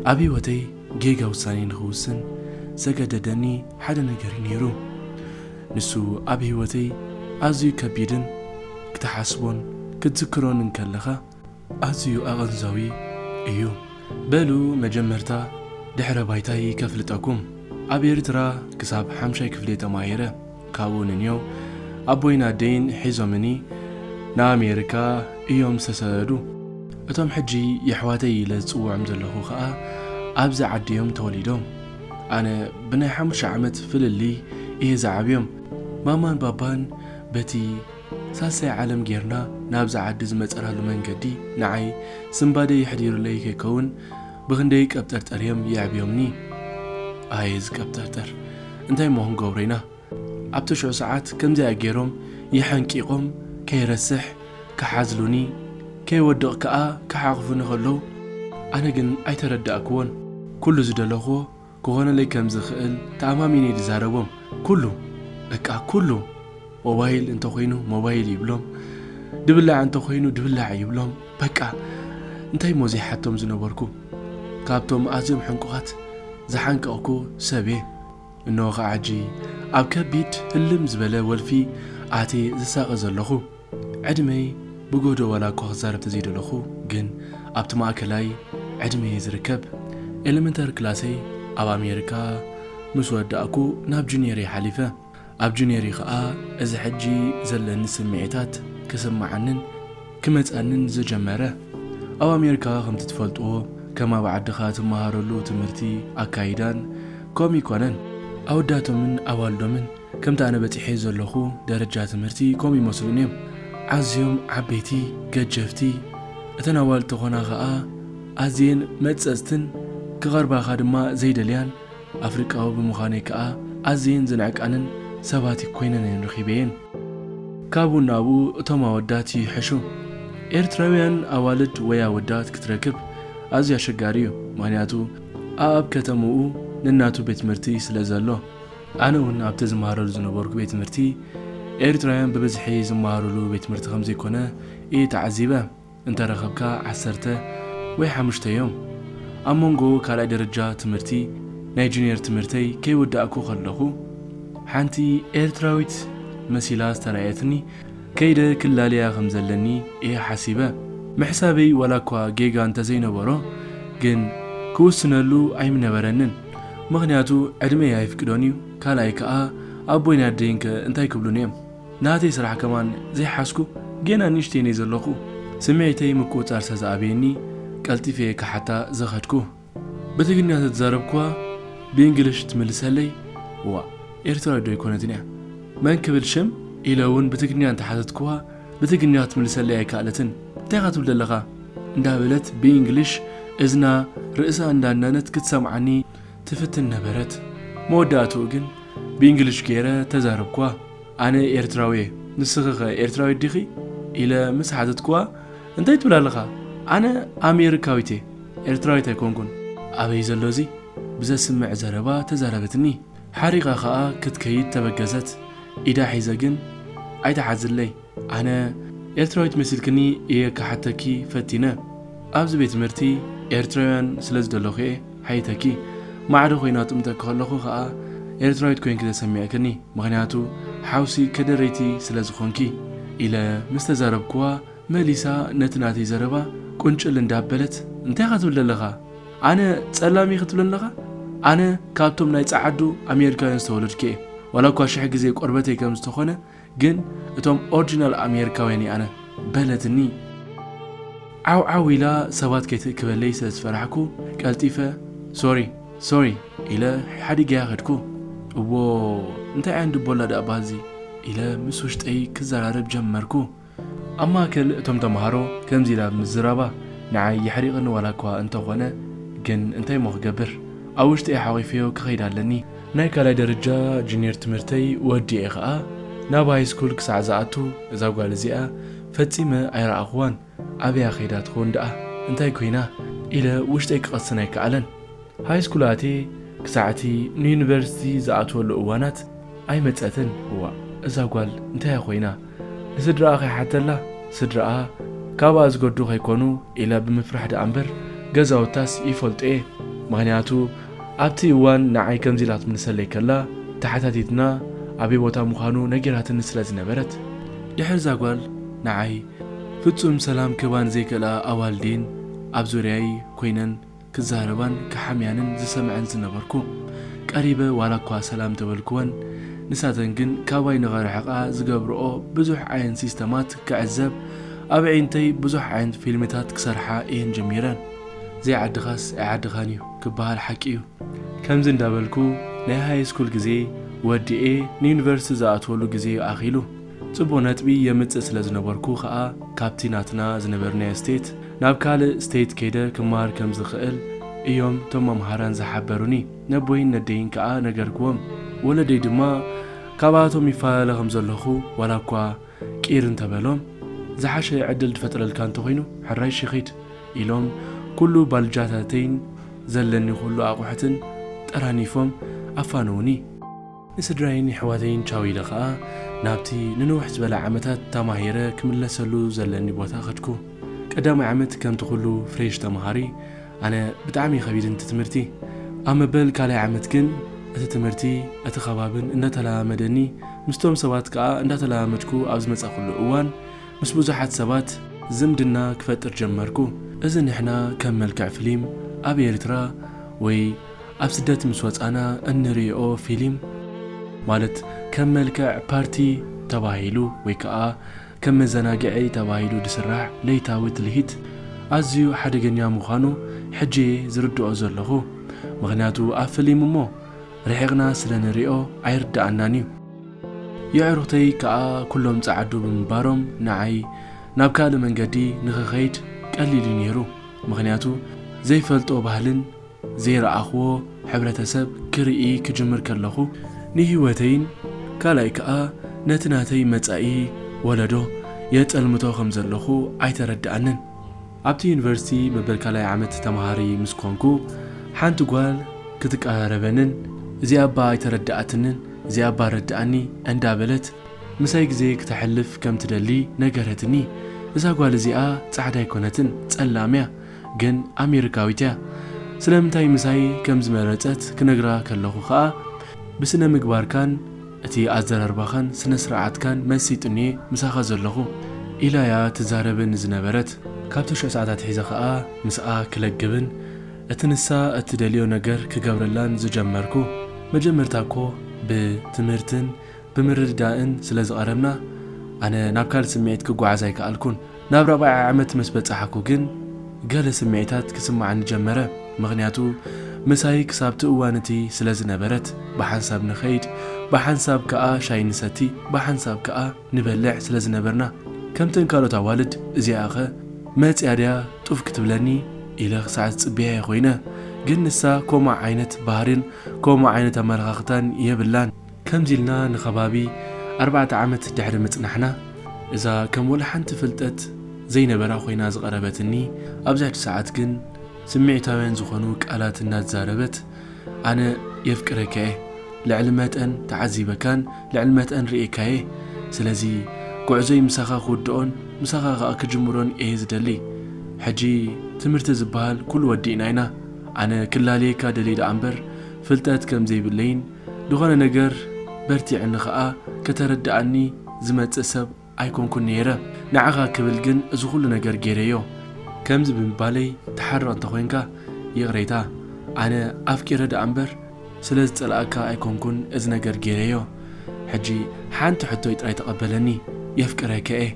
ኣብ ህይወተይ ጌጋ ውሳኔ ንኽውስን ዘገደደኒ ሓደ ነገር እዩ ነይሩ። ንሱ ኣብ ህይወተይ ኣዝዩ ከቢድን ክትሓስቦን ክትዝክሮን እንከለኻ ኣዝዩ ኣቐንዛዊ እዩ። በሉ መጀመርታ ድሕረ ባይታይ ከፍልጠኩም። ኣብ ኤርትራ ክሳብ ሓምሻይ ክፍሊ ተማሂረ። ካብኡ ንንዮ ኣቦይን ኣደይን ሒዞምኒ ንኣሜሪካ እዮም ዝተሰደዱ። እቶም ሕጂ የሕዋተይ ኢለ ዝጽውዖም ዘለኹ ኸኣ ኣብዚ ዓዲ እዮም ተወሊዶም። ኣነ ብናይ ሓሙሽተ ዓመት ፍልልይ እየ ዝዓብዮም። ማማን ባባን በቲ ሳልሳይ ዓለም ጌርና ናብዚ ዓዲ ዝመጸናሉ መንገዲ ንዓይ ስንባደ የሕዲሩለይ ከይከውን ብኽንደይ ቀብጠርጠር እዮም የዕብዮምኒ። ኣየ ዝቀብጠርጠር፣ እንታይ እሞ ክንገብሮ ኢና? ኣብቲ ሽዑ ሰዓት ከምዚኣ ገይሮም የሐንቂቖም ከይረስሕ ክሓዝሉኒ፣ ከይወድቕ ከኣ ክሓቑፉኒ ከለዉ ኣነ ግን ኣይተረዳእክዎን። ኩሉ ዝደለኽዎ ክኾነለይ ከም ዝኽእል ተኣማሚነ ድዛረቦም። ኩሉ፣ በቃ ኩሉ። ሞባይል እንተኾይኑ ሞባይል ይብሎም፣ ድብላዕ እንተኾይኑ ድብላዕ ይብሎም። በቃ እንታይ እሞ ዘይሓቶም ዝነበርኩ። ካብቶም ኣዝዮም ሕንቁቓት ዝሓንቀቕኩ ሰብ እየ። እንሆ ኸዓ ሕጂ ኣብ ከቢድ ህልም ዝበለ ወልፊ ኣትየ ዝሳቐ ዘለኹ። ዕድመይ ብጎዶ ዋላ እኳ ክዛረብ ተዘይደለኹ፣ ግን ኣብቲ ማእከላይ ዕድመ እየ ዝርከብ። ኤለመንተሪ ክላሰይ ኣብ ኣሜሪካ ምስ ወዳእኩ ናብ ጁኒየር እየ ሓሊፈ። ኣብ ጁኒየር እዩ ኸኣ እዚ ሕጂ ዘለኒ ስምዒታት ክስምዓንን ክመጻንን ዝጀመረ። ኣብ ኣሜሪካ ከምቲ ትፈልጥዎ ከም ኣብ ዓድኻ ትመሃረሉ ትምህርቲ ኣካይዳን ከምኡ ኣይኮነን። ኣወዳቶምን ኣዋልዶምን ከምቲ ኣነ በጺሐ ዘለኹ ደረጃ ትምህርቲ ከምኡ ይመስሉኒ እዮም። ኣዝዮም ዓበይቲ፣ ገጀፍቲ፣ እተን ኣዋልድ ተኾና ኸኣ ኣዝየን መጸጽትን ክቐርባኻ ድማ ዘይደልያን ኣፍሪቃዊ ብምዃነይ ከኣ ኣዝየን ዝንዕቃንን ሰባት ኮይነን እየን ረኺበየን። ካብኡ ናብኡ እቶም ኣወዳት ይሕሹ። ኤርትራውያን ኣዋልድ ወይ ኣወዳት ክትረክብ ኣዝዩ ኣሸጋሪ እዩ፣ ምኽንያቱ ኣኣብ ከተምኡ ነናቱ ቤት ትምህርቲ ስለ ዘሎ። ኣነ እውን ኣብቲ ዝመሃረሉ ዝነበርኩ ቤት ትምህርቲ ኤርትራውያን ብብዝሒ ዝመሃሩሉ ቤት ትምህርቲ ከም ዘይኮነ እየ ተዓዚበ። እንተረኸብካ ዓሰርተ ወይ ሓሙሽተ እዮም። ኣብ መንጎ ካልኣይ ደረጃ ትምህርቲ ናይ ጁኒየር ትምህርተይ ከይወዳእኩ ከለኹ ሓንቲ ኤርትራዊት መሲላ ዝተራእየትኒ ከይደ ክላለያ ከም ዘለኒ እየ ሓሲበ። ምሕሳበይ ዋላ እኳ ጌጋ እንተዘይነበሮ ግን ክውስነሉ ኣይምነበረንን። ምኽንያቱ ዕድመይ ኣይፍቅዶን እዩ። ካልኣይ ከኣ ኣቦይን ኣደይንከ እንታይ ክብሉኒ እዮም? ናተይ ስራሕ ከማን ዘይሓዝኩ ጌና ንእሽተይ ነይ ዘለኹ። ስምዒተይ ምቁጽጻር ስለ ዝኣበየኒ ቀልጢፈ እየ ክሓታ ዝኸድኩ። ብትግርኛ ተዛረብኩዋ ብእንግሊሽ ትምልሰለይ። እዋእ ኤርትራዊት ዶ ኣይኮነትን እያ? መን ክብል ሽም ኢለ እውን ብትግርኛ እንተሓተትኩዋ ብትግርኛ ክትምልሰለይ ኣይከኣለትን። እንታይ ኢኻ ትብል ዘለኻ? እንዳበለት ብእንግሊሽ እዝና ርእሳ እንዳናነት ክትሰምዓኒ ትፍትን ነበረት። መወዳእትኡ ግን ብእንግሊሽ ገይረ ተዛረብኩዋ። ኣነ ኤርትራዊ እየ፣ ንስኺኸ ኤርትራዊት ዲኺ? ኢለ ምስ ሓተትኩዋ እንታይ ትብል ኣለኻ? ኣነ ኣሜሪካዊት እየ፣ ኤርትራዊት ኣይኮንኩን። ኣበይ ዘሎ እዚ? ብዘስምዕ ዘረባ ተዛረበትኒ። ሓሪቓ ኸኣ ክትከይድ ተበገሰት። ኢዳ ሒዘ ግን ኣይትሓዝለይ። ኣነ ኤርትራዊት መሲልክኒ እየ ክሓተኪ ፈቲነ። ኣብዚ ቤት ትምህርቲ ኤርትራውያን ስለ ዝደለኹ እየ ሓይተኪ። ማዕረ ኮይና ጥምተኪ ከለኹ ኸኣ ኤርትራዊት ኮይንኪ ተሰሚዕክኒ፣ ምኽንያቱ ሓውሲ ከደረይቲ ስለ ዝኾንኪ ኢለ ምስ ተዛረብክዋ መሊሳ ነቲ ናተይ ዘረባ ቁንጭል እንዳበለት እንታይ ኢኻ ትብል ዘለኻ? ኣነ ጸላም ኢኺ ትብለኒ ኣለኻ? ኣነ ካብቶም ናይ ጸዓዱ ኣሜሪካውያን ዝተወለድኩ እየ። ዋላ እኳ ሽሕ ግዜ ቆርበተይ ከም ዝተኾነ ግን እቶም ኦሪጂናል ኣሜሪካውያን እየ ኣነ በለትኒ። ዓው ዓው ኢላ ሰባት ከይትእክበለይ ስለ ዝፈራሕኩ ቀልጢፈ ሶሪ ሶሪ ኢለ ሓዲገያ ከድኩ። እዎ እንታይ ዓይነት ድቦላ ደኣ ባዚ ኢለ ምስ ውሽጠይ ክዘራረብ ጀመርኩ። ኣብ ማእከል እቶም ተምሃሮ ከምዚ ኢላ ብምዝራባ ንዓይ የሕሪቕኒ ዋላ እኳ እንተኾነ ግን እንታይ እሞ ክገብር ኣብ ውሽጠይ ሓቒፈዮ ክኸይድ ኣለኒ። ናይ ካልኣይ ደረጃ ጁኒየር ትምህርተይ ወዲኤ ኸኣ ናብ ሃይስኩል ክሳዕ ዝኣቱ እዛ ጓል እዚኣ ፈጺመ ኣይረኣኽዋን። ኣበያ ከይዳ ትኸውን ደኣ እንታይ ኮይና ኢለ ውሽጠይ ክቐስን ኣይከኣለን። ሃይስኩል ኣትየ ክሳዕ እቲ ንዩኒቨርሲቲ ዝኣትወሉ እዋናት ኣይመጸትን። እዋእ እዛ ጓል እንታይ እያ ኮይና? ንስድራኣ ከይሓተላ ስድራኣ ካብኣ ዝገዱ ከይኮኑ ኢለ ብምፍራሕ ደኣ እምበር ገዛውታስ ይፈልጦ እየ። ምኽንያቱ ኣብቲ እዋን ንዓይ ከምዚ ኢላ ክትምልሰለይ ከላ፣ ተሓታቲትና ኣበይ ቦታ ምዃኑ ነጊራትኒ ስለ ዝነበረት። ድሕሪ እዛ ጓል ንዓይ ፍጹም ሰላም ክህባን ዘይክእላ ኣዋልዴን ኣብ ዙርያይ ኮይነን ክዛረባን ክሓምያንን ዝሰምዐን ዝነበርኩ። ቀሪበ ዋላ እኳ ሰላም ተበልክወን፣ ንሳተን ግን ካባይ ንኸርሕቓ ዝገብርኦ ብዙሕ ዓይነት ሲስተማት ክዕዘብ፣ ኣብ ኣዒንተይ ብዙሕ ዓይነት ፊልምታት ክሰርሓ እየን ጀሚረን። ዘይዓድኻስ ኣይዓድኻን እዩ ክበሃል ሓቂ እዩ። ከምዚ እንዳበልኩ ናይ ሃይ ስኩል ግዜ ወዲኤ ንዩኒቨርሲቲ ዝኣትወሉ ግዜ ኣኺሉ። ጽቡቕ ነጥቢ የምጽእ ስለ ዝነበርኩ ኸኣ ካብቲ ናትና ዝነበርናዮ ስቴት ናብ ካልእ ስቴት ከይደ ክመሃር ከም ዝኽእል እዮም እቶም መምሃራን ዝሓበሩኒ። ነቦይን ነደይን ከኣ ነገርክዎም። ወለደይ ድማ ካብኣቶም ይፈላለ ከም ዘለኹ ዋላ እኳ ቂር እንተበሎም፣ ዝሓሸ ዕድል ዝፈጥረልካ እንተኾይኑ ሕራይ ሽኺድ ኢሎም ኩሉ ባልጃታተይን ዘለኒ ኩሉ ኣቑሑትን ጠራኒፎም ኣፋነዉኒ። ንስድራይን የሕዋተይን ቻው ኢለ ኸኣ ናብቲ ንንውሕ ዝበለ ዓመታት ተማሂረ ክምለሰሉ ዘለኒ ቦታ ከድኩ። ቀዳማይ ዓመት ከምቲ ኩሉ ፍሬሽ ተማሃሪ ኣነ ብጣዕሚ ከቢድን እቲ ትምህርቲ። ኣብ መበል ካልኣይ ዓመት ግን እቲ ትምህርቲ፣ እቲ ከባብን እንዳተለማመደኒ፣ ምስቶም ሰባት ከኣ እንዳተለማመድኩ ኣብ ዝመጻእኩሉ እዋን ምስ ብዙሓት ሰባት ዝምድና ክፈጥር ጀመርኩ። እዚ ንሕና ከም መልክዕ ፍሊም ኣብ ኤርትራ ወይ ኣብ ስደት ምስ ወጻና እንርእዮ ፊልም፣ ማለት ከም መልክዕ ፓርቲ ተባሂሉ ወይ ከኣ ከም መዘናግዒ ተባሂሉ ዝስራሕ ለይታዊ ትልሂት ኣዝዩ ሓደገኛ ምዃኑ ሕጂ እየ ዝርድኦ ዘለኹ። ምኽንያቱ ኣብ ፍሊም እሞ ርሒቕና ስለ ንሪኦ ኣይርድኣናን እዩ። የዕሩኽተይ ከኣ ኩሎም ጸዓዱ ብምንባሮም ንዓይ ናብ ካልእ መንገዲ ንኽኸይድ ቀሊል እዩ ነይሩ። ምኽንያቱ ዘይፈልጦ ባህልን ዘይረኣኽዎ ሕብረተሰብ ክርኢ ክጅምር ከለኹ፣ ንህይወተይን ካልኣይ ከኣ ነቲ ናተይ መጻኢ ወለዶ የጠልምቶ ከም ዘለኹ ኣይተረድኣንን። ኣብቲ ዩኒቨርሲቲ መበል ካልኣይ ዓመት ተማሃሪ ምስ ኮንኩ፣ ሓንቲ ጓል ክትቀራረበንን፣ "እዚኣ እባ ኣይተረድኣትንን፣ እዚኣ እባ ረድኣኒ" እንዳበለት፣ ምሳይ ግዜ ክተሕልፍ ከም ትደሊ ነገረትኒ። እዛ ጓል እዚኣ ጻዕዳ ኣይኮነትን፣ ጸላም እያ፣ ግን ኣሜሪካዊት እያ። ስለምንታይ ምሳይ ከም ዝመረጸት ክነግራ ከለኹ ኸኣ፣ "ብስነ ምግባርካን እቲ ኣዘራርባኻን ስነ ስርዓትካን መሲጡኒ ምሳኻ ዘለኹ" ኢላ እያ ትዛረበኒ ዝነበረት። ካብ ተሽዑ ሰዓታት ሒዘ ኸኣ ምስኣ ክለግብን እቲ ንሳ እትደልዮ ነገር ክገብረላን ዝጀመርኩ። መጀመርታ እኮ ብትምህርትን ብምርድዳእን ስለ ዝቐረብና፣ ኣነ ናብ ካልእ ስምዒት ክጓዓዝ ኣይከኣልኩን። ናብ ራብዓይ ዓመት ምስ በጻሕኩ ግን፣ ገለ ስምዒታት ክስምዓኒ ጀመረ። ምኽንያቱ፣ ምሳይ ክሳብ እቲ እዋን እቲ ስለ ዝነበረት፣ ብሓንሳብ ንኸይድ፣ ብሓንሳብ ከኣ ሻሂ ንሰቲ፣ ብሓንሳብ ከኣ ንበልዕ ስለ ዝነበርና። ከምተን ካልኦት ኣዋልድ፣ እዚኣኸ መጽያ ድያ ጡፍ ክትብለኒ? ኢለ ክሳዕ ዝጽበያ እየ ኮይነ። ግን ንሳ ከምኡ ዓይነት ባህሪን ከምኡ ዓይነት ኣመለኻኽታን የብላን። ከምዚ ኢልና ንኸባቢ ኣርባዕተ ዓመት ድሕሪ ምጽናሕና፣ እዛ ከም ወላ ሓንቲ ፍልጠት ዘይነበራ ኮይና ዝቐረበትኒ፣ ኣብዚ ሕጂ ሰዓት ግን ስምዒታውያን ዝኾኑ ቃላት እናተዛረበት፣ "ኣነ የፍቅረካ እየ፣ ልዕሊ መጠን ተዓዚበካን ልዕሊ መጠን ርእየካ እየ። ስለዚ ጉዕዞይ ምሳኻ ክውድኦን ምሳኻ ከኣ ክጅምሮን እየ ዝደሊ። ሕጂ ትምህርቲ ዝበሃል ኩሉ ወዲእና ኢና። ኣነ ክላለየካ ደልየ ደኣ እምበር ፍልጠት ከም ዘይብለይን ዝኾነ ነገር በርቲዕኒ ኸኣ ከተረድኣኒ ዝመጽእ ሰብ ኣይኮንኩን ነይረ። ንዓኻ ክብል ግን እዚ ኩሉ ነገር ገይረዮ" ከምዚ ብምባለይ ትሓርቕ እንተኾይንካ ይቕሬታ። ኣነ ኣፍቂረ ደኣ እምበር ስለ ዝጸልኣካ ኣይኮንኩን እዚ ነገር ገይረዮ። ሕጂ ሓንቲ ሕቶይ ጥራይ ተቐበለኒ። የፍቅረካ እየ።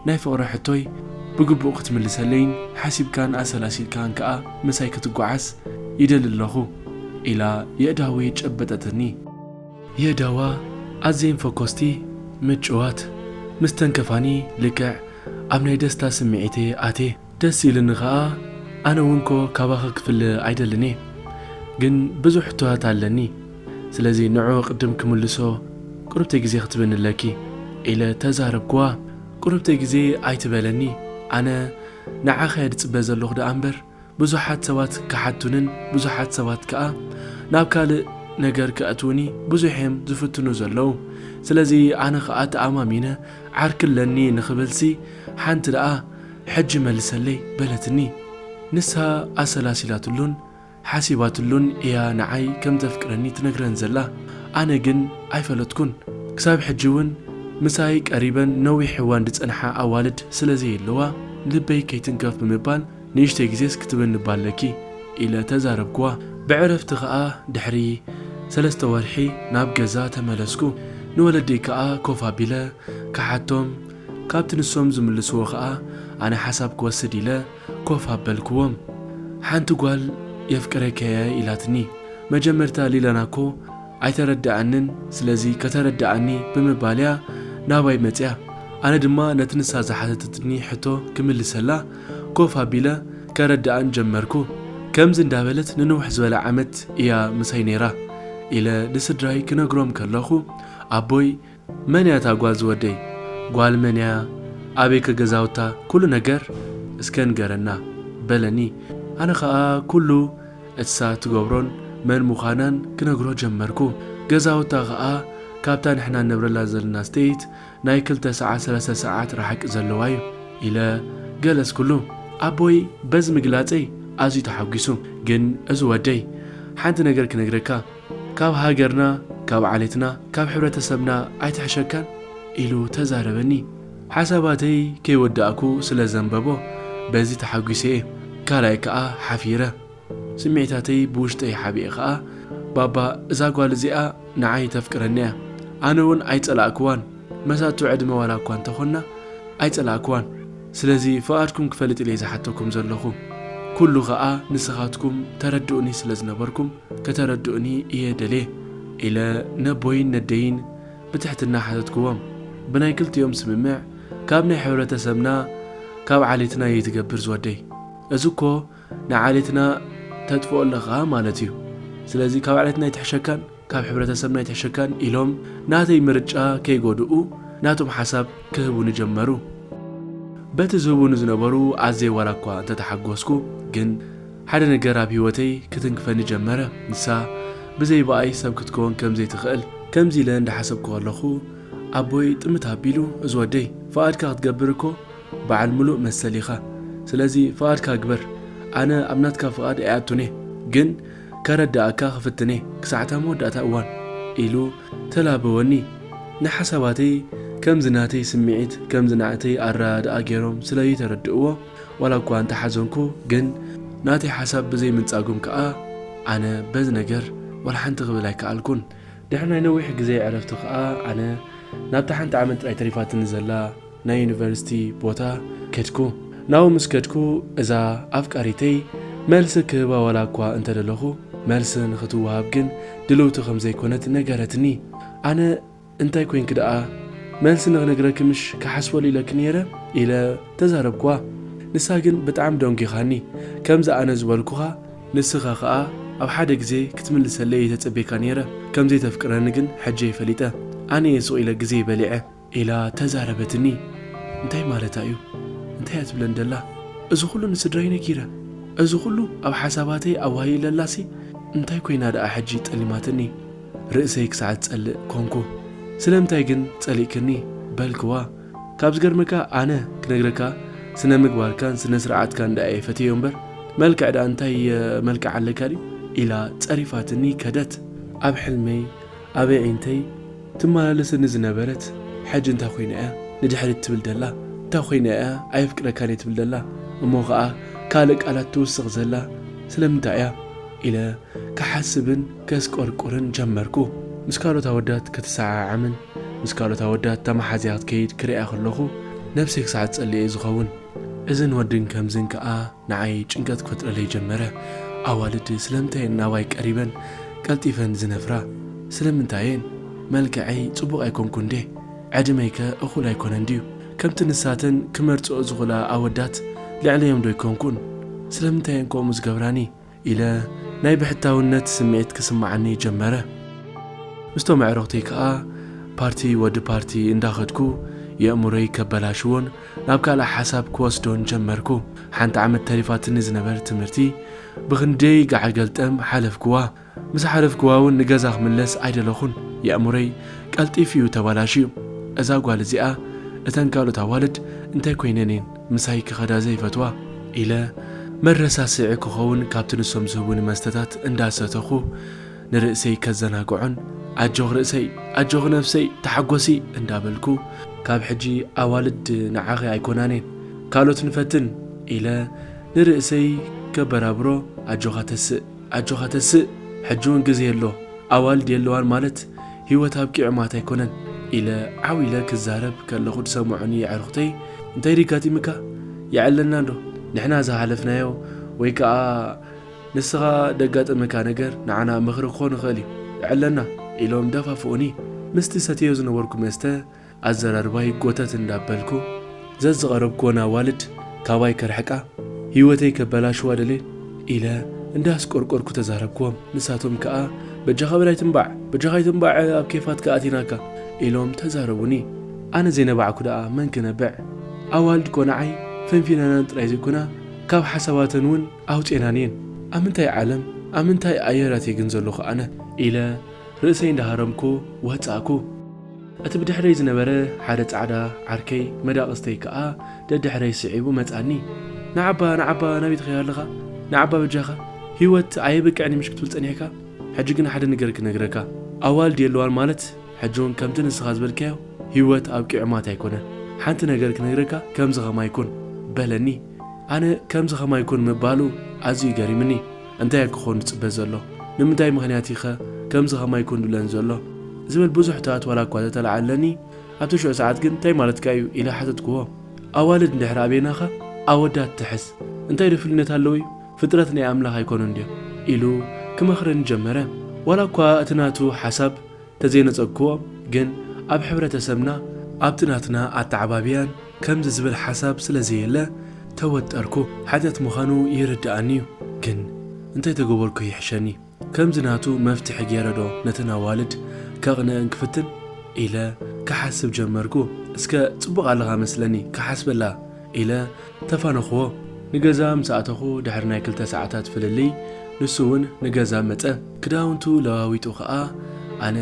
ናይ ፍቕሪ ሕቶይ ብግቡእ ክትምልሰለይን ሓሲብካን ኣሰላሲልካን ከኣ ምሳይ ክትጓዓዝ ይደሊ ኣለኹ፣ ኢላ የእዳወይ ጨበጠትኒ። የእዳዋ ኣዝየን ፈኮስቲ፣ ምጭዋት፣ ምስ ተንከፋኒ ልክዕ ኣብ ናይ ደስታ ስምዒት እየ ኣትየ። ደስ ኢሉኒ ኸኣ፣ ኣነ እውን ኮ ካባኺ ክፍለ ኣይደልን እየ። ግን ብዙሕ ሕቶታት ኣለኒ። ስለዚ ንዑ ቅድም ክምልሶ ቁርብተይ ግዜ ክትብኒ ኣለኪ፣ ኢለ ተዛረብክዋ። ቁርብተይ ግዜ ኣይትበለኒ፣ ኣነ ንዓኺ እየ ዝጽበ ዘለኹ ደኣ እምበር፣ ብዙሓት ሰባት ክሓቱንን ብዙሓት ሰባት ከኣ ናብ ካልእ ነገር ከእትዉኒ ብዙሕ እዮም ዝፍትኑ ዘለዉ። ስለዚ ኣነ ከኣ ተኣማሚነ ዓርኪ ኣለኒ ንኽብልሲ ሓንቲ ደኣ ሕጂ መልሰለይ በለትኒ። ንሳ ኣሰላሲላትሉን ሓሲባትሉን እያ ንዓይ ከም ተፍቅረኒ ትነግረን ዘላ። ኣነ ግን ኣይፈለጥኩን። ክሳብ ሕጂ እውን ምሳይ ቀሪበን ነዊሕ እዋን ዝጸንሓ ኣዋልድ ስለ ዘየለዋ፣ ልበይ ከይትንከፍ ብምባል፣ "ንእሽተይ ግዜስ ክትብኒ እባ ኣለኪ" ኢለ ተዛረብክዋ። ብዕረፍቲ ኸኣ ድሕሪ ሰለስተ ወርሒ ናብ ገዛ ተመለስኩ። ንወለደይ ከኣ ኮፍ ኣቢለ ክሓቶም፣ ካብቲ ንሶም ዝምልስዎ ኸኣ ኣነ ሓሳብ ክወስድ ኢለ ኮፍ ኣበልክዎም። ሓንቲ ጓል "የፍቅረኪ እየ" ኢላትኒ። መጀመርታ ሊላና እኮ ኣይተረድኣንን፣ ስለዚ ከተረድኣኒ ብምባል እያ ናባይ መጽያ። ኣነ ድማ ነቲ ንሳ ዝሓተተትኒ ሕቶ ክምልሰላ ኮፍ ኣቢለ ከረድኣን ጀመርኩ። ከምዚ እንዳበለት ንንውሕ ዝበለ ዓመት እያ ምሳይ ነይራ ኢለ ንስድራይ ክነግሮም ከለኹ፣ ኣቦይ "መን እያ እታ ጓል ዝወደይ? ጓል መን እያ? ኣበይ ከ ገዛውታ? ኩሉ ነገር እስከ ንገረና" በለኒ። ኣነ ኸኣ ኩሉ እሳ ትገብሮን መን ምዃናን ክነግሮ ጀመርኩ። ገዛውታ ኸኣ ካብታ ንሕና ንነብረላ ዘለና ስቴት ናይ ክልተ ሰዓት ሰለስተ ሰዓት ርሓቂ ዘለዋ እዩ ኢለ ገለጽኩሉ። ኣቦይ በዚ ምግላጸይ ኣዝዩ ተሓጒሱ። "ግን እዚ ወደይ፣ ሓንቲ ነገር ክነግረካ፣ ካብ ሃገርና፣ ካብ ዓሌትና፣ ካብ ሕብረተሰብና ኣይትሕሸካን?" ኢሉ ተዛረበኒ። ሓሳባተይ ከይወዳእኩ ስለ ዘንበቦ በዚ ተሓጒሰ እየ። ካልኣይ ከኣ ሓፊረ። ስምዒታተይ ብውሽጠይ ሓቢኤ ከኣ፣ "ባባ፣ እዛ ጓል እዚኣ ንዓይ ተፍቅረኒ እያ። ኣነ እውን ኣይጸላእክዋን። መሳቱ ዕድመ ዋላ እኳ እንተኾንና ኣይጸላእክዋን። ስለዚ ፍቓድኩም ክፈልጥ ኢለ እየ ዝሓተኩም ዘለኹ። ኩሉ ከኣ ንስኻትኩም ተረድኡኒ ስለ ዝነበርኩም፣ ከተረድኡኒ እየ ደልየ" ኢለ ነቦይን ነደይን ብትሕትና ሓተትክዎም። ብናይ ክልቲኦም ስምምዕ፣ ካብ ናይ ሕብረተሰብና፣ ካብ ዓሌትና እየ ትገብር ዝወደይ። እዚ እኮ ንዓሌትና ተጥፍኦ ኣለኻ ማለት እዩ። ስለዚ ካብ ዓሌትና ኣይትሕሸካን፣ ካብ ሕብረተሰብና ኣይትሕሸካን ኢሎም ናተይ ምርጫ ከይጎድኡ ናቶም ሓሳብ ክህቡኒ ጀመሩ። በቲ ዝህቡኒ ዝነበሩ ኣዝየ ዋላ እኳ እንተተሓጎስኩ፣ ግን ሓደ ነገር ኣብ ህይወተይ ክትንክፈኒ ጀመረ። ንሳ ብዘይ ብኣይ ሰብ ክትከውን ከም ዘይትኽእል። ከምዚ ኢለ እንዳሓሰብኩ ከለኹ፣ ኣቦይ ጥምት ኣቢሉ፣ "እዚ ወደይ፣ ፍቓድካ ክትገብር እኮ በዓል ምሉእ መሰል ኢኻ። ስለዚ ፍቓድካ ግበር። ኣነ ኣብ ናትካ ፍቓድ ኣይኣቱን እየ። ግን ከረድኣካ ክፍትን እየ፣ ክሳዕታ መወዳእታ እዋን" ኢሉ ተላበወኒ። ንሓሳባተይ ከምዚ ናተይ ስምዒት፣ ከምዚ ናተይ ኣረዳድኣ ገይሮም ስለ ዘይተረድእዎ፣ ዋላ እኳ እንተሓዘንኩ፣ ግን ናተይ ሓሳብ ብዘይምንጻጎም ከኣ ኣነ በዚ ነገር ዋላ ሓንቲ ክብል ኣይከኣልኩን። ድሕሪ ናይ ነዊሕ ግዜ ዕረፍቲ ከኣ ኣነ ናብታ ሓንቲ ዓመት ጥራይ ተሪፋትኒ ዘላ ናይ ዩኒቨርሲቲ ቦታ ከድኩ። ናብኡ ምስ ከድኩ፣ እዛ ኣፍቃሪተይ መልሲ ክህባ ዋላ እኳ እንተደለኹ፣ መልሲ ንኽትወሃብ ግን ድልውቲ ከም ዘይኮነት ነገረትኒ። ኣነ "እንታይ ኮይንኪ ደኣ? መልሲ ንኽነግረኪ ምሽ ክሓስበሉ ኢለኪ ነይረ?" ኢለ ተዛረብክዋ። ንሳ ግን ብጣዕሚ ደንጒኻኒ። "ከምዚ ኣነ ዝበልኩኻ፣ ንስኻ ኸኣ ኣብ ሓደ ግዜ ክትምልሰለይ እየ ተጸብየካ ነይረ። ከም ዘይተፍቅረኒ ግን ሕጂ እየ ፈሊጠ። ኣነ እየ ስቕ ኢለ ግዜይ በሊዐ" ኢላ ተዛረበትኒ። እንታይ ማለታ እዩ? እንታይ እያ ትብለን ደላ? እዚ ኹሉ ንስድራይ ነጊረ፣ እዚ ኹሉ ኣብ ሓሳባተይ ኣዋሂለላሲ፣ እንታይ ኮይና ደኣ ሕጂ ጠሊማትኒ? ርእሰይ ክሳዕ ዝጸልእ ኮንኩ። "ስለምንታይ ግን ጸሊእክኒ?" በልክዋ። ካብ ዝገርመካ፣ ኣነ ክነግረካ፣ ስነ ምግባርካን ስነ ስርዓትካን ደኣ እየ ፈትየዮ እምበር፣ መልክዕ ደኣ እንታይ፣ እ፣ መልክዕ ኣለካ ድዩ? ኢላ ጸሪፋትኒ ከደት። ኣብ ሕልመይ፣ ኣብ ኣዒንተይ ትመላለሰኒ ዝነበረት፣ ሕጂ እንታይ ኮይና እያ ንድሕሪት ትብል ደላ? እንታይ ኮይና እያ ኣየፍቅረካን እየ ትብል ደላ? እሞ ኸኣ ካልእ ቃላት ትውስኽ ዘላ ስለምንታይ እያ? ኢለ ክሓስብን ከስቆርቁርን ጀመርኩ። ምስ ካልኦት ኣወዳት ክትሰዓዓምን ምስ ካልኦት ኣወዳት ተመሓዝያ ክትከይድ ክርእያ ከለኹ፣ ነብሰይ ክሳዕ ዝጸልእ እየ ዝኸውን። እዝን ወድን ከምዝን ከኣ ንዓይ ጭንቀት ክፈጥረለይ ጀመረ። ኣዋልድ ስለምንታይ እየን ናባይ ቀሪበን ቀልጢፈን ዝነፍራ? ስለምንታይ እየን? መልክዐይ ጽቡቕ ኣይኮንኩን ድየ? ዕድመይከ እኹል ኣይኮነን ድዩ? ከምቲ ንሳተን ክመርጽኦ ዝኽእላ ኣወዳት ልዕለዮም ዶ ኣይኮንኩን? ስለምንታይ እየን ከምኡ ዝገብራኒ? ኢለ ናይ ብሕታውነት ስምዒት ክስምዓኒ ጀመረ። ምስቶም ኣዕሩኽተይ ከኣ ፓርቲ ወዲ ፓርቲ እንዳኸድኩ የእምሮይ ከበላሽዎን ናብ ካልእ ሓሳብ ክወስዶን ጀመርኩ። ሓንቲ ዓመት ተሪፋትኒ ዝነበረት ትምህርቲ ብኽንደይ ጋዕ ገልጠም ሓለፍክዋ። ምስ ሓለፍክዋ እውን ንገዛ ክምለስ ኣይደለኹን። የእምሮይ ቀልጢፉ እዩ ተባላሽዩ። እዛ ጓል እዚኣ እተን ካልኦት ኣዋልድ እንታይ ኮይነን እየን ምሳይ ክኸዳ ዘይፈትዋ? ኢለ መረሳስዒ ክኸውን ካብቲ ንሶም ዝህቡኒ መስተታት እንዳሰተኹ ንርእሰይ ከዘናግዖን፣ ኣጆኽ ርእሰይ፣ ኣጆኺ ነፍሰይ፣ ተሓጎሲ እንዳበልኩ፣ ካብ ሕጂ ኣዋልድ ንዓኺ ኣይኮናን እየን፣ ካልኦት ንፈትን ኢለ ንርእሰይ ከበራብሮ፣ ኣጆኻ ተስእ፣ ኣጆኻ ተስእ፣ ሕጂ እውን ግዜ ኣሎ፣ ኣዋልድ የለዋን ማለት ህይወት ኣብቂዑ ማለት ኣይኮነን ኢለ ዓው ኢለ ክዛረብ ከለኹ ዝሰምዑኒ ኣዕሩኽተይ፣ እንታይ ደጋጢምካ? የዕለና እንዶ ንሕና ዝሓለፍናዮ ወይ ከኣ ንስኻ ደጋጠመካ ነገር ንዓና ምኽሪ ክኾን ይኽእል እዩ፣ የዕለና ኢሎም ደፋፍኡኒ። ምስቲ ሰትዮ ዝነበርኩ መስተ ኣዘራርባይ ጎተት እንዳበልኩ፣ ዘዝቐረብክወን ኣዋልድ ካባይ ከርሕቃ፣ ህይወተይ ከበላሽዋ ደልየን ኢለ እንዳስቆርቆርኩ ተዛረብክዎም። ንሳቶም ከኣ በጃኻ በል ኣይትንባዕ፣ በጃኻ ኣይትንባዕ ኣብ ኬፋትካ ኣቲናካ ኢሎም ተዛረቡኒ። ኣነ ዘይነባዕኩ ደኣ መን ክነብዕ? ኣዋልድ እኮ ንዓይ ፈንፊነናን ጥራይ ዘይኮና ካብ ሓሳባተን እውን ኣውፅኤናን እየን። ኣብ ምንታይ ዓለም ኣብ ምንታይ ኣየራት እየ ግን ዘለኹ ኣነ? ኢለ ርእሰይ እንዳሃረምኩ ወጻእኩ። እቲ ብድሕረይ ዝነበረ ሓደ ጻዕዳ ዓርከይ መዳቕስተይ ከኣ ደድሕረይ ስዒቡ መጻኒ። ንዓባ ንዓባ ናበይ ትኸይድ ኣለኻ? ንዓባ በጃኻ ህይወት ኣየብቅዕን እዩ ምሽ ክትብል ጸኒሕካ? ሕጂ ግን ሓደ ነገር ክነግረካ። ኣዋልድ የለዋን ማለት ሕጂ እውን ከምቲ ንስኻ ዝበልካዮ ህይወት ኣብቂዑ ማለት ኣይኮነን። ሓንቲ ነገር ክነግረካ ከምዚ ከማይ ኩን በለኒ። ኣነ ከምዚ ከማይ ኩን ምባሉ ኣዝዩ ገሪምኒ። እንታይ ክኾን ዝጽበ ዘሎ? ንምንታይ ምኽንያት ኢኸ ከምዚ ከማይ ኩን ዝብለን ዘሎ? ዝብል ብዙሕ ሕቶታት ዋላ እኳ ተተላዓለኒ፣ ኣብቲ ሽዑ ሰዓት ግን እንታይ ማለትካ እዩ? ኢለ ሓተትክዎ። ኣዋልድ እንድሕር ኣብየናኻ ኣወዳት ትሕዝ እንታይ ዶ ፍልነት ኣለዎ እዩ? ፍጥረት ናይ ኣምላኽ ኣይኮኑን ድዮም? ኢሉ ክመኽረኒ ጀመረ። ዋላ እኳ እቲ ናቱ ሓሳብ ተዘይነጸግክዎ ግን ኣብ ሕብረተሰብና ኣብቲ ናትና ኣተዓባብያን ከምዚ ዝብል ሓሳብ ስለ ዘየለ ተወጠርኩ። ሓጢኣት ምዃኑ ይርድኣኒ እዩ፣ ግን እንታይ ተገበርኩ ይሕሸኒ? ከምዚ ናቱ መፍትሒ ገይረ ዶ ነተን ኣዋልድ ከቕንአን ክፍትን? ኢለ ክሓስብ ጀመርኩ። እስከ ጽቡቕ ኣለኻ መስለኒ፣ ክሓስበላ ኢለ ተፋነኽዎ። ንገዛ ምስ ኣተኹ ድሕሪ ናይ ክልተ ሰዓታት ፍልልይ ንሱ እውን ንገዛ መጸ። ክዳውንቱ ለዋዊጡ ኸኣ ኣነ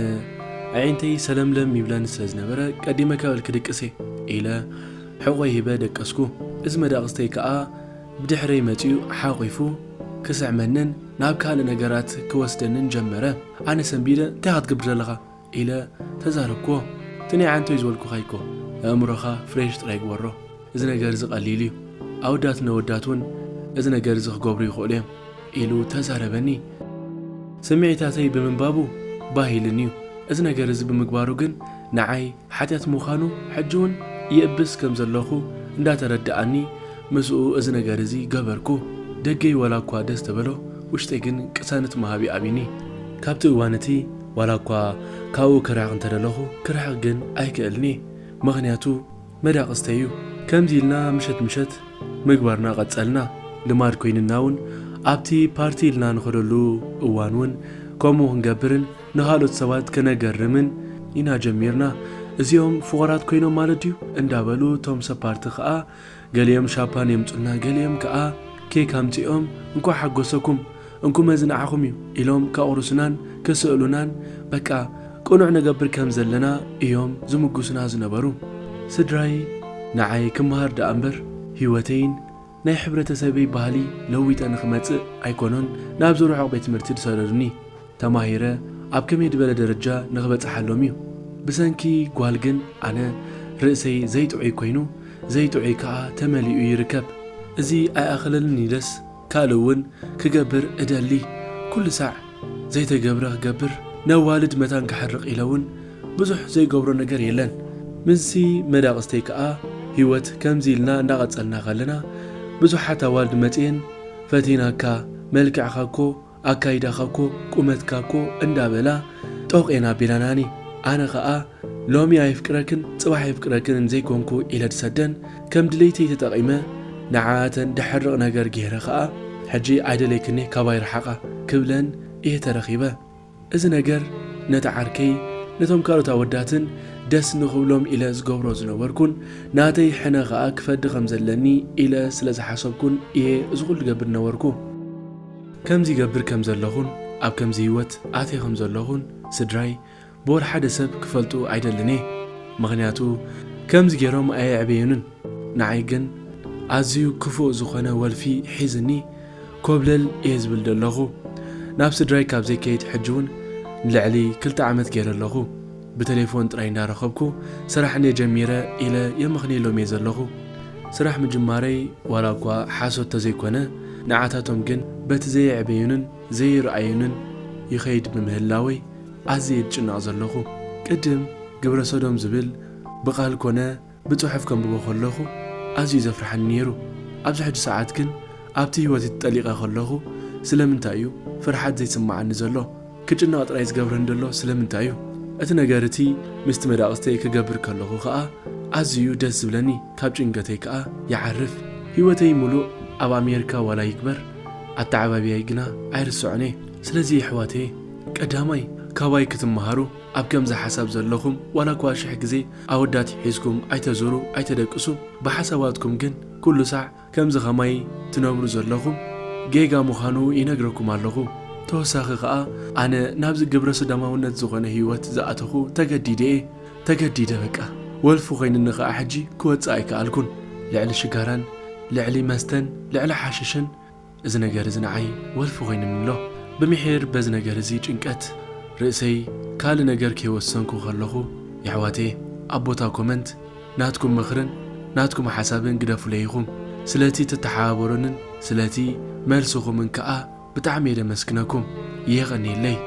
ኣዒንተይ ሰለምለም ይብለኒ ስለ ዝነበረ ቀዲመ ከብል ክድቅስ እየ ኢለ ሕቖይ ሂበ ደቀስኩ። እዚ መዳቕስተይ ከኣ ብድሕረይ መጺኡ ሓቒፉ ክስዕመንን ናብ ካልእ ነገራት ክወስደንን ጀመረ። ኣነ ሰንቢደ እንታይ ኢኻ ትገብር ዘለኻ? ኢለ ተዛረብክዎ። እቲ ናይ ዓንቶይ ዝበልኩኻ እኮ ኣእምሮኻ ፍሬሽ ጥራይ ግበሮ። እዚ ነገር እዚ ቀሊል እዩ። ኣወዳትን ኣወዳት እውን እዚ ነገር እዚ ክገብሩ ይኽእሉ እዮም ኢሉ ተዛረበኒ። ስምዒታተይ ብምንባቡ ባህ ኢሉኒ እዩ። እዚ ነገር እዚ ብምግባሩ ግን ንዓይ ሓጢኣት ምዃኑ ሕጂ እውን ይእብስ ከም ዘለኹ እንዳተረድኣኒ ምስኡ እዚ ነገር እዚ ገበርኩ። ደገይ ዋላ እኳ ደስ ተበሎ ውሽጠይ ግን ቅሳነት ምሃብ ይኣብዩኒ። ካብቲ እዋን እቲ ዋላ እኳ ካብኡ ክርሕቕ እንተደለኹ ክርሕቕ ግን ኣይክእልኒ። ምኽንያቱ መዳቕስተ እዩ። ከምዚ ኢልና ምሸት ምሸት ምግባርና ቀጸልና። ልማድ ኮይንና እውን ኣብቲ ፓርቲ ኢልና ንኸደሉ እዋን እውን ከምኡ ክንገብርን ንኻልኦት ሰባት ከነገርምን ኢና ጀሚርና። እዚኦም ፍቑራት ኮይኖም ማለት ድዩ እንዳበሉ እቶም ሰብ ፓርቲ ኸኣ ገሊኦም ሻምፓን የምጹልና፣ ገሊኦም ከኣ ኬክ ኣምጺኦም እንኳዕ ሓጎሰኩም እንኩመ እዚ ንዓኹም እዩ ኢሎም ከቑርሱናን ክስእሉናን በቃ ቅኑዕ ንገብር ከም ዘለና እዮም ዝምጉሱና ዝነበሩ። ስድራይ ንዓይ ክመሃር ደኣ እምበር ህይወተይን ናይ ሕብረተሰበይ ባህሊ ለዊጠ ንኽመጽእ ኣይኮኑን ናብዚ ርሑቕ ቤት ትምህርቲ ዝሰደዱኒ። ተማሂረ ኣብ ከመይ ዝበለ ደረጃ ንኽበጽሓሎም እዩ። ብሰንኪ ጓል ግን ኣነ ርእሰይ ዘይጥዑይ ኮይኑ ዘይጥዑይ ከኣ ተመሊኡ ይርከብ። እዚ ኣይኣኸለልን ኢለስ ካልእ እውን ክገብር እደሊ። ኩሉ ሳዕ ዘይተገብረ ክገብር ነዋልድ መታን ክሓርቕ ኢለ እውን ብዙሕ ዘይገብሮ ነገር የለን። ምስዚ መዳቕስተይ ከኣ ህይወት ከምዚ ኢልና እንዳቐጸልና ከለና ብዙሓት ኣዋልድ መጺኤን ፈቲናካ፣ መልክዕካ እኮ ኣካይዳኻ እኮ ቁመትካ እኮ እንዳበላ ጦቕ እየን ኣቢላናኒ። ኣነ ኸኣ ሎሚ ኣይፍቅረክን ጽባሕ ኣይፍቅረክን ዘይኮንኩ ኢለ ድሰደን ከም ድሌተይ ተጠቒመ ንዓኣተን ደሕርቕ ነገር ገይረ ኸኣ ሕጂ ኣይደለይክን እየ ካባይ ረሓቓ ክብለን እየ ተረኺበ። እዚ ነገር ነቲ ዓርከይ ነቶም ካልኦት ኣወዳትን ደስ ንኽብሎም ኢለ ዝገብሮ ዝነበርኩን ናተይ ሕነ ኸኣ ክፈዲ ከም ዘለኒ ኢለ ስለ ዝሓሰብኩን እየ እዚ ኩሉ ገብር ነበርኩ። ከምዚ ይገብር ከም ዘለኹን ኣብ ከምዚ ህይወት ኣትየ ከም ዘለኹን ስድራይ ብወላ ሓደ ሰብ ክፈልጡ ኣይደልን እየ። ምኽንያቱ ከምዚ ገይሮም ኣየዕበዩንን። ንዓይ ግን ኣዝዩ ክፉእ ዝኾነ ወልፊ ሒዝኒ ኮብለል እየ ዝብል ዘለኹ። ናብ ስድራይ ካብ ዘይከይድ ሕጂ እውን ንልዕሊ ክልተ ዓመት ገይረ ኣለኹ። ብቴሌፎን ጥራይ እንዳረኸብኩ ስራሕ እንድየ ጀሚረ ኢለ የመኽንየሎም እየ ዘለኹ። ስራሕ ምጅማረይ ዋላ እኳ ሓሶት ተዘይኮነ፣ ንዓታቶም ግን በቲ ዘየዕበዩንን ዘይረኣዩንን ይኸይድ ብምህላወይ ኣዝየ ዝጭነቕ ዘለኹ። ቅድም ግብረ ሰዶም ዝብል ብቓል ኮነ ብጽሑፍ ከንብቦ ከለኹ ኣዝዩ ዘፍርሓኒ ነይሩ። ኣብዚ ሕጂ ሰዓት ግን ኣብቲ ህይወት ተጠሊቐ ከለኹ ስለምንታይ እዩ ፍርሓት ዘይስምዓኒ ዘሎ? ክጭነቕ ጥራይ ዝገብረኒ ዘሎ ስለምንታይ እዩ? እቲ ነገር እቲ ምስቲ መዳቕስተይ ክገብር ከለኹ ከኣ ኣዝዩ ደስ ዝብለኒ፣ ካብ ጭንቀተይ ከኣ ይዓርፍ። ህይወተይ ምሉእ ኣብ ኣሜሪካ ዋላ ይግበር ኣተዓባብያይ ግና ኣይርስዖን እየ። ስለዚ የሕዋተየ ቀዳማይ ካባይ ክትመሃሩ ኣብ ከምዚ ሓሳብ ዘለኹም ዋላ እኳ ሽሕ ግዜ ኣወዳት ሒዝኩም ኣይተዙሩ ኣይተደቅሱ፣ ብሓሳባትኩም ግን ኩሉ ሳዕ ከምዚ ኸማይ ትነብሩ ዘለኹም ጌጋ ምዃኑ ይነግረኩም ኣለኹ። ተወሳኺ ኸኣ ኣነ ናብዚ ግብረ ሰዶማውነት ዝኾነ ህይወት ዝኣተኹ ተገዲደ እየ። ተገዲደ በቃ። ወልፊ ኮይንኒ ኸኣ ሕጂ ክወጽእ ኣይከኣልኩን። ልዕሊ ሽጋራን ልዕሊ መስተን ልዕሊ ሓሽሽን እዚ ነገር እዚ ንዓይ ወልፊ ኮይንኒ ኣሎ። ብምሒር በዚ ነገር እዚ ጭንቀት ርእሰይ ካልእ ነገር ከይወሰንኩ ከለኹ የሕዋተየ ኣብ ቦታ ኮመንት ናትኩም ምኽርን ናትኩም ሓሳብን ግደፉለይ ኢኹም። ስለቲ ትተሓባበሩንን ስለቲ መልስኹምን ከኣ ብጣዕሚ እየ ደመስግነኩም። የቐንየለይ።